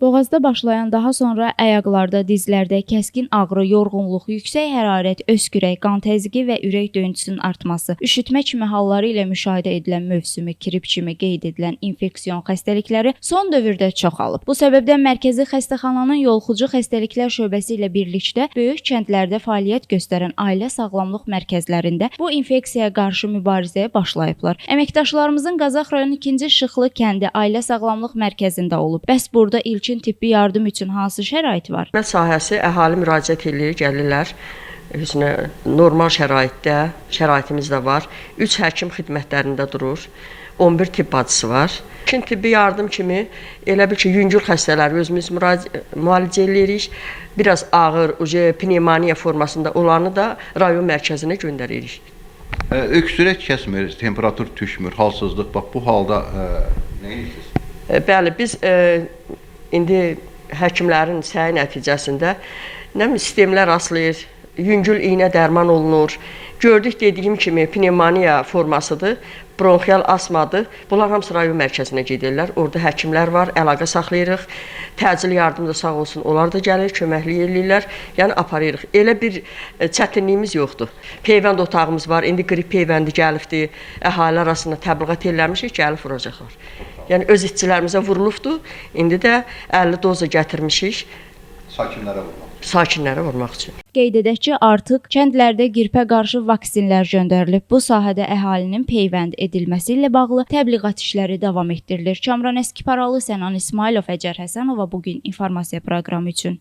Boğazda başlayan, daha sonra ayaqlarda, dizlərdə kəskin ağrı, yorğunluq, yüksək hərarət, öskürək, qan təzyiqi və ürək döyüntüsünün artması, üşütmə kimi halları ilə müşahidə edilən mövsümi qrip kimi qeyd edilən infeksion xəstəlikləri son dövrdə çoxalıb. Bu səbəbdən mərkəzi xəstəxananın yoluxucu xəstəliklər şöbəsi ilə birlikdə böyük kəndlərdə fəaliyyət göstərən ailə sağlamlıq mərkəzlərində bu infeksiyaya qarşı mübarizəyə başlayıblar. Əməkdaşlarımızın Qazax rayonu 2-ci Şıxlı kəndi ailə sağlamlıq mərkəzində olub. Bəs burada ilkin tibbi yardım üçün hansı şərait var? Xidmət sahəsi əhali müraciət eləyir, gəlirlər. Hüsnə normal şəraitdə, şəraitimiz də var. 3 həkim xidmətlərində durur. 11 tibb bacısı var. İlkin tibbi yardım kimi elə bil ki, yüngül xəstələri özümüz müalicə eləyirik. Biraz ağır, uje pnevmoniya formasında olanı da rayon mərkəzinə göndəririk. Öksürək kəsmir, temperatur düşmür, halsızlıq. Bax bu halda nə edirsiniz? Bəli, biz indi həkimlərin səyi nəticəsində nə bilim sistemlər rastlayır, yüngül iynə dərman olunur. Gördük dediyim kimi pnevmoniya formasıdır, bronxial asmadır. Bunlar hamısı rayon mərkəzinə gedirlər. Orada həkimlər var, əlaqə saxlayırıq. Təcili yardım da sağ olsun, onlar da gəlir, köməklik eləyirlər. Yəni aparırıq. Elə bir çətinliyimiz yoxdur. Peyvənd otağımız var. İndi qrip peyvəndi gəlibdi. Əhali arasında təbliğat eləmişik, gəlib vuracaqlar. Yəni öz işçilərimizə vurulubdu. İndi də 50 doza gətirmişik Sakinlərə vurmaq. Sakinlərə vurmaq üçün. Qeyd edək ki, artıq kəndlərdə qripə qarşı vaksinlər göndərilib. Bu sahədə əhalinin peyvənd edilməsi ilə bağlı təbliğat işləri davam etdirilir. Kamran Əskiparalı, Sənan İsmailov, Əcər Həsənova bu gün informasiya proqramı üçün.